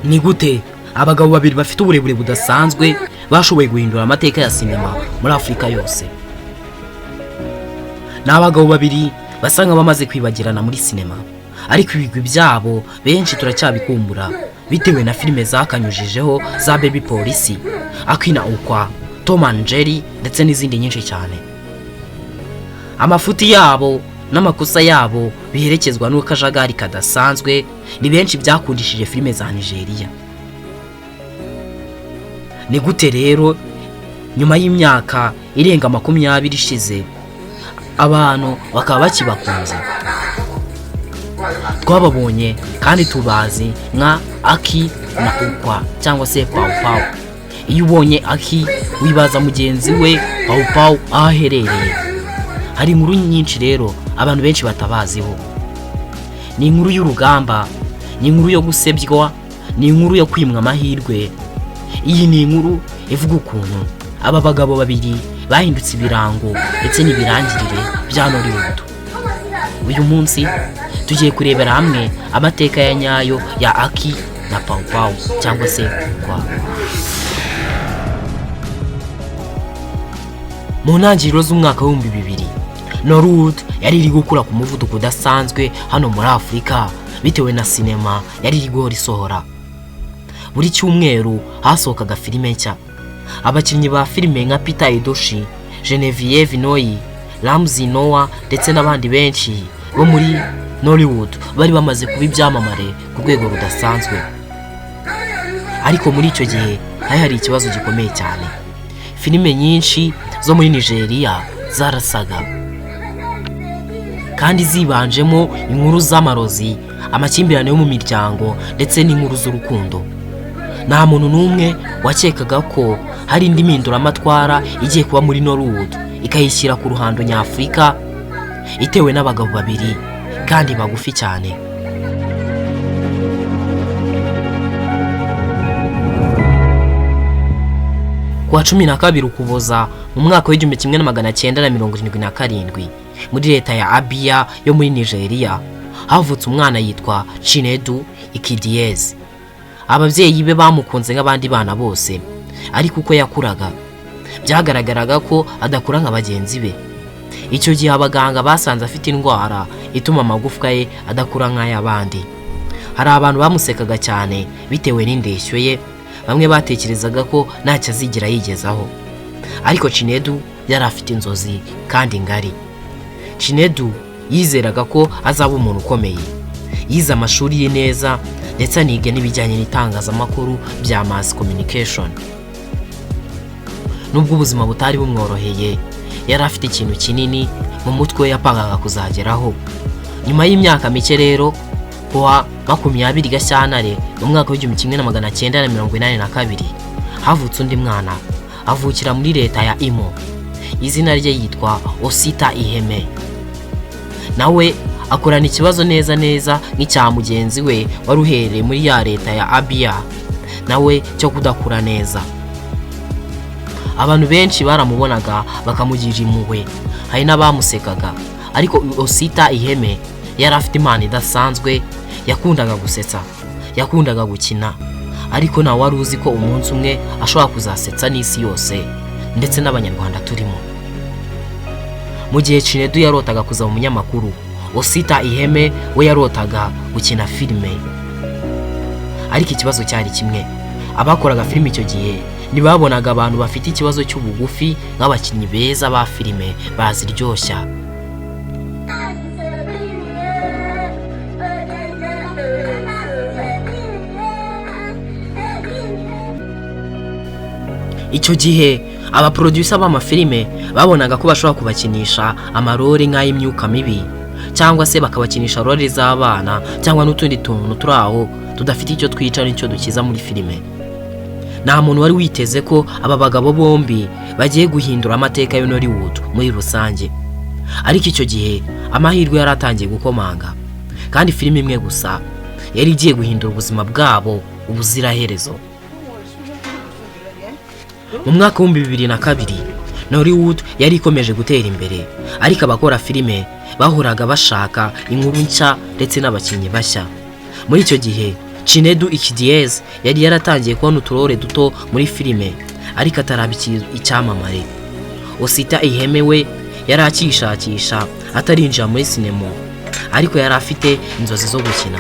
Ni gute abagabo babiri bafite uburebure budasanzwe bashoboye guhindura amateka ya sinema muri Afurika yose? Ni abagabo babiri basa nk'abamaze kwibagirana muri sinema, ariko ibigwi byabo benshi turacyabikumbura bitewe na filime zakanyujijeho za Baby Police, Aki na Ukwa, Tom and Jerry ndetse n'izindi nyinshi cyane. Amafuti yabo n'amakosa yabo biherekezwa n'akajagari kadasanzwe ni benshi byakundishije filime za Nigeria. Ni gute rero nyuma y'imyaka irenga 20 ishize abantu bakaba bakibakunze? Twababonye kandi tubazi nka Aki na Ukwa cyangwa se Pawu Pawu. Iyo ubonye Aki wibaza mugenzi we Pawu Pawu aho aherereye. Hari inkuru nyinshi rero abantu benshi batabaziho. Ni inkuru y'urugamba, ni inkuru yo gusebywa, ni inkuru yo kwimwa amahirwe. Iyi ni inkuru ivuga ukuntu aba bagabo babiri bahindutse ibirango ndetse n'ibirangirire bya Nollywood. Uyu munsi tugiye kurebera hamwe amateka ya nyayo ya Aki na Pawu Pawu cyangwa se Ukwa. Mu ntangiriro z'umwaka w'2000, Nollywood yari iri gukura ku muvuduko udasanzwe hano muri Afurika bitewe na sinema yari iri guhora isohora. Buri cyumweru hasohokaga filime nshya. Abakinnyi ba filime nka Peter Edochie, Genevieve Noyi, Ramsey Noah ndetse n'abandi benshi bo muri Nollywood bari bamaze kuba ibyamamare ku rwego rudasanzwe. Ariko muri icyo gihe hari hari ikibazo gikomeye cyane. Filime nyinshi zo muri Nigeria zarasaga kandi zibanjemo inkuru z'amarozi, amakimbirane yo mu miryango ndetse n'inkuru z'urukundo. Nta muntu n'umwe wakekaga ko hari indi mpinduramatwara igiye kuba muri Nollywood ikayishyira ku ruhando nyafurika, itewe n'abagabo babiri kandi bagufi cyane. Ku wa 12 Ukuboza mu mwaka w'1977, muri leta ya Abia yo muri Nigeria, havutse umwana yitwa Chinedu Ikedieze. Ababyeyi be bamukunze nk'abandi bana bose, ariko uko yakuraga byagaragaraga ko adakura nka bagenzi be. Icyo gihe abaganga basanze afite indwara ituma amagufwa ye adakura nk'ay'abandi. Hari abantu bamusekaga cyane bitewe n'indeshyo ye, bamwe batekerezaga ko ntacyo azigera yigezaho. Ariko Chinedu yari afite inzozi kandi ngari. Chinedu yizeraga ko azaba umuntu ukomeye. Yize amashuri ye neza ndetse aniga n'ibijyanye n'itangazamakuru bya mass communication. Nubwo ubuzima butari bumworoheye, yari afite ikintu kinini mu mutwe we yapangaga kuzageraho. Nyuma y'imyaka mike rero, kuwa 20 Gashyantare mu mwaka w'1982, havutse undi mwana, avukira muri leta ya Imo. Izina rye yitwa Osita Iheme. Nawe akorana ikibazo neza neza nk'icya mugenzi we wari uherereye muri ya leta ya Abia, nawe cyo kudakura neza. Abantu benshi baramubonaga bakamugirira impuhwe, hari n'abamusekaga, ariko Osita Iheme yari afite impano idasanzwe. Yakundaga gusetsa, yakundaga gukina, ariko ntawe wari uzi ko umunsi umwe ashobora kuzasetsa n'isi yose ndetse n'Abanyarwanda turimo. Mu gihe Chinedu yarotaga kuzaba umunyamakuru, Osita Iheme we yarotaga gukina filime. Ariko ikibazo cyari kimwe: abakoraga filime icyo gihe ntibabonaga abantu bafite ikibazo cy'ubugufi nk'abakinnyi beza ba filime baziryoshya. Icyo gihe abaproducer b'amafilime babonaga ko bashobora kubakinisha amarore nk'ay'imyuka mibi, cyangwa se bakabakinisha role z'abana cyangwa n'utundi tuntu turi aho tudafite icyo twica n'icyo dukiza muri filime. Nta muntu wari witeze ko aba bagabo bombi bagiye guhindura amateka ya Nollywood muri rusange. Ariko icyo gihe amahirwe yari atangiye gukomanga, kandi filime imwe gusa yari igiye guhindura ubuzima bwabo ubuziraherezo. Mu mwaka w'2002, Nollywood yari ikomeje gutera imbere, ariko abakora filime bahoraga bashaka inkuru nshya ndetse n'abakinnyi bashya. Muri icyo gihe Chinedu Ikedieze yari yaratangiye kubona uturore duto muri filime, ariko ataraba icyamamare. Osita Iheme we yari akishakisha, atarinjira muri sinema, ariko yari afite inzozi zo gukina.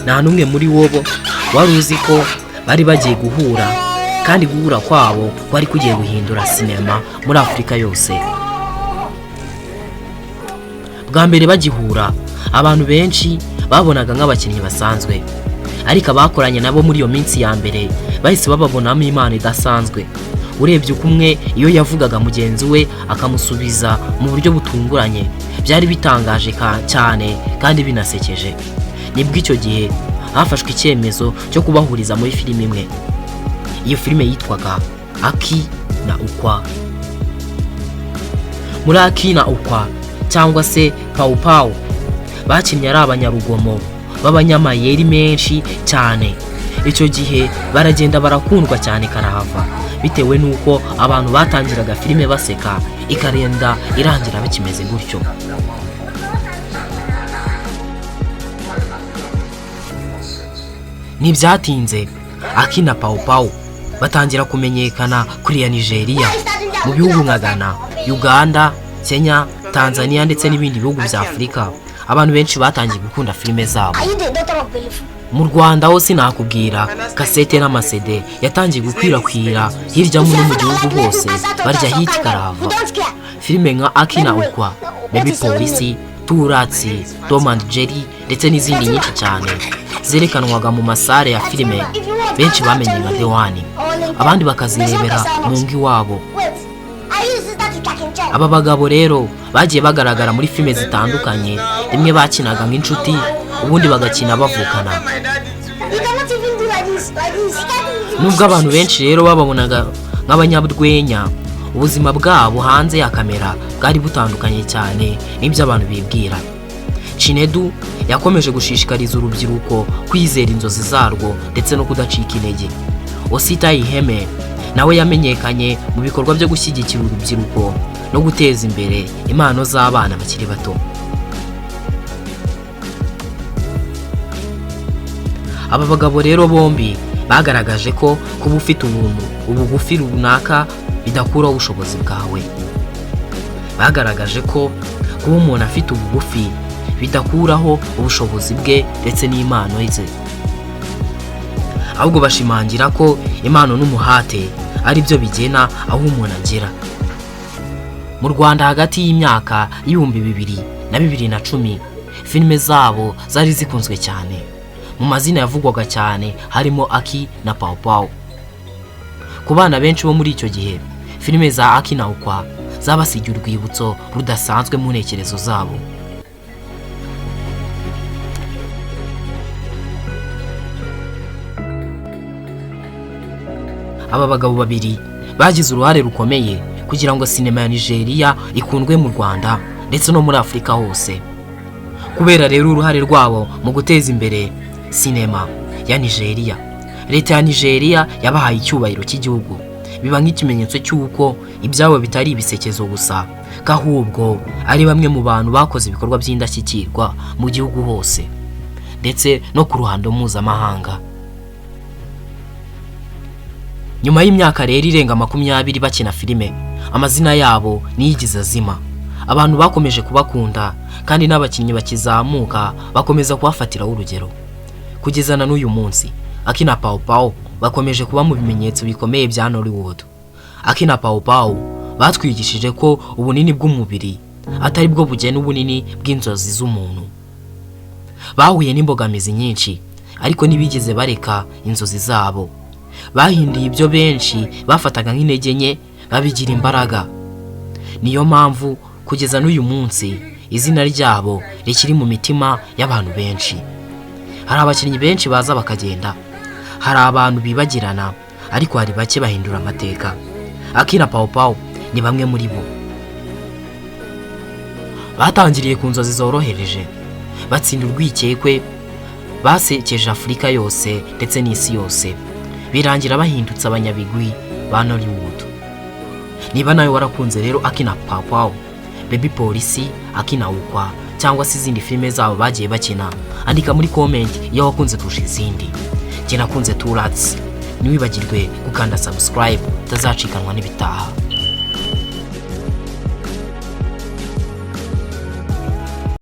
Nta n'umwe muri bo wari uzi ko bari bagiye guhura, kandi guhura kwabo kwari kugiye guhindura sinema muri Afurika yose. Bwa mbere bagihura, abantu benshi babonaga nk'abakinnyi basanzwe, ariko abakoranye nabo muri iyo minsi ya mbere bahise bababonamo impano idasanzwe. Urebye uko umwe iyo yavugaga mugenzi we akamusubiza mu buryo butunguranye, byari bitangaje cyane kandi binasekeje. Nibwo icyo gihe hafashwe icyemezo cyo kubahuriza muri filime imwe. Iyo filime yitwaga Aki na Ukwa. Muri Aki na Ukwa cyangwa se Pawu Pawu, bakinnye ari abanyarugomo b'abanyamayeri menshi cyane. Icyo gihe baragenda barakundwa cyane karahava, bitewe n'uko abantu batangiraga filime baseka, ikarenda irangira bikimeze gutyo. Ntibyatinze, Aki na Pawu Pawu batangira kumenyekana kuri ya Nigeria, mu bihugu nka Ghana, Uganda, Kenya, Tanzania ndetse n'ibindi bihugu bya Afurika. Abantu benshi batangiye gukunda filime zabo. Are you the daughter of Belifu? Mu Rwanda ho sinakubwira, kasete n'amasede yatangiye gukwirakwira hirya no mu gihugu hose, barya hit karahava. We don't care. Filime nka Aki na Ukwa, Baby Police, Two Rats, Tom and Jerry ndetse n'izindi nyinshi cyane zerekanwaga mu masare ya filime benshi bamenye nka The One, abandi bakazirebera mu ngo iwabo. Wait. Are you sister to Kakin Chan? Aba bagabo rero bagiye bagaragara muri filime zitandukanye. Rimwe bakinaga nk'inshuti, ubundi bagakina bavukana. You cannot even do like this. Like this. You can't even do. Nubwo abantu benshi rero bababonaga nk'abanyarwenya, ubuzima bwabo hanze ya kamera bwari butandukanye cyane n'ibyo abantu bibwira. Chinedu yakomeje gushishikariza urubyiruko kwizera inzozi zarwo ndetse no kudacika intege. Osita Iheme nawe yamenyekanye mu bikorwa byo gushyigikira urubyiruko no guteza imbere impano z'abana bakiri bato. Aba bagabo rero bombi bagaragaje ko kuba ufite ubuntu ubugufi runaka bidakuraho ubushobozi bwawe. Bagaragaje ko kuba umuntu afite ubugufi bidakuraho ubushobozi bwe ndetse n'impano ze, ahubwo bashimangira ko impano n'umuhate ari byo bigena aho umuntu agera. Mu Rwanda, hagati y'imyaka y'2000 na 2010, filime zabo zari zikunzwe cyane. Mu mazina yavugwaga cyane harimo Aki na Pawu Pawu. Ku bana benshi bo muri icyo gihe, filime za Aki na Ukwa zabasigiye urwibutso rudasanzwe mu ntekerezo zabo. Aba bagabo babiri bagize uruhare rukomeye kugira ngo sinema ya Nigeria ikundwe mu Rwanda ndetse no muri Afurika hose. Kubera rero uruhare rwabo mu guteza imbere sinema ya Nigeria, leta ya Nigeria yabahaye icyubahiro cy'igihugu, biba nk'ikimenyetso cy'uko ibyabo bitari ibisekezo gusa, ko ahubwo ari bamwe mu bantu bakoze ibikorwa by'indashyikirwa mu gihugu hose ndetse no ku ruhando mpuzamahanga. Nyuma y'imyaka rero irenga 20 bakina filime, amazina yabo ntiyigeze azima. Abantu bakomeje kubakunda, kandi n'abakinnyi bakizamuka bakomeza kubafatiraho urugero. Kugeza na n'uyu munsi, Aki na Pawu Pawu bakomeje kuba mu bimenyetso bikomeye bya Nollywood. Aki na Pawu Pawu batwigishije ko ubunini bw'umubiri atari bwo bugena ubunini bw'inzozi z'umuntu. Bahuye n'imbogamizi nyinshi, ariko ntibigeze bareka inzozi zabo. Bahinduye ibyo benshi bafataga nk'intege nke babigira imbaraga. Niyo mpamvu kugeza n'uyu munsi izina ryabo rikiri mu mitima y'abantu benshi. Hari abakinnyi benshi baza bakagenda, hari abantu bibagirana, ariko hari bake bahindura amateka. Aki na Pawu Pawu ni bamwe muri bo. Batangiriye ku nzozi zorohereje, batsinda urwikekwe, basekeje Afurika yose ndetse n'isi yose, birangira bahindutse abanyabigwi ba Nollywood. Niba nawe warakunze rero Aki na Pawu Pawu, Baby Police, Aki na Ukwa cyangwa se izindi filime zabo bagiye bakina. Andika muri comment iyo wakunze kurusha izindi. Njye nakunze Two Rats. Ntiwibagirwe gukanda subscribe utazacikanwa n'ibitaha.